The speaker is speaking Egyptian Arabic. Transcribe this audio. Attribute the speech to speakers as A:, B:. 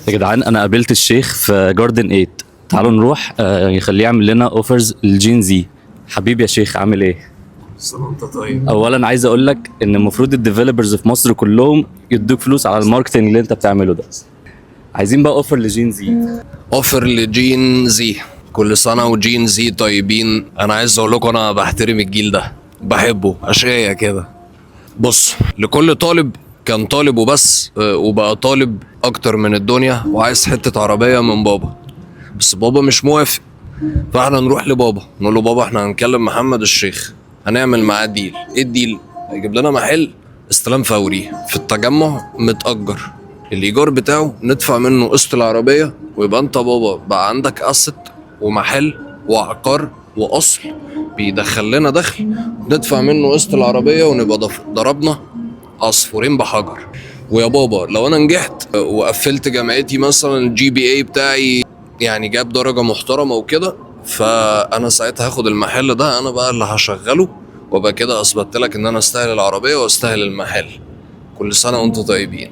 A: يا جدعان، انا قابلت الشيخ في جاردن 8. تعالوا نروح يخليه يعمل لنا offers لل Gen Z. حبيبي يا شيخ، عامل ايه؟
B: انت طيب.
A: اولا عايز اقول لك ان المفروض ال developers في مصر كلهم يدوك فلوس على ال marketing اللي انت بتعمله ده. عايزين بقى offer ل Gen Z.
B: offer ل Gen Z. كل سنة و Gen Z طيبين. انا عايز اقول لكم انا بحترم الجيل ده، بحبه اشقية كده. بص، لكل طالب كان طالب وبس وبقى طالب اكتر من الدنيا وعايز حتة عربية من بابا، بس بابا مش موافق. فاحنا نروح لبابا نقول له: بابا، احنا هنكلم محمد الشيخ، هنعمل معاه deal. ايه ال deal؟ هيجيب لنا محل استلام فوري في التجمع متأجر، الايجار بتاعه ندفع منه قسط العربيه، ويبقى انت بابا بقى عندك asset ومحل وعقار واصل بيدخل لنا دخل، ندفع منه قسط العربيه، ونبقى ضربنا عصفورين بحجر. ويا بابا، لو انا نجحت وقفلت جامعتي مثلا، ال GPA بتاعي يعني جاب درجه محترمه وكده، فانا ساعتها هاخد المحل ده، انا بقى اللي هشغله، وابقى كده اثبتت لك ان انا استاهل العربية واستاهل المحل. كل سنة وانتم طيبين.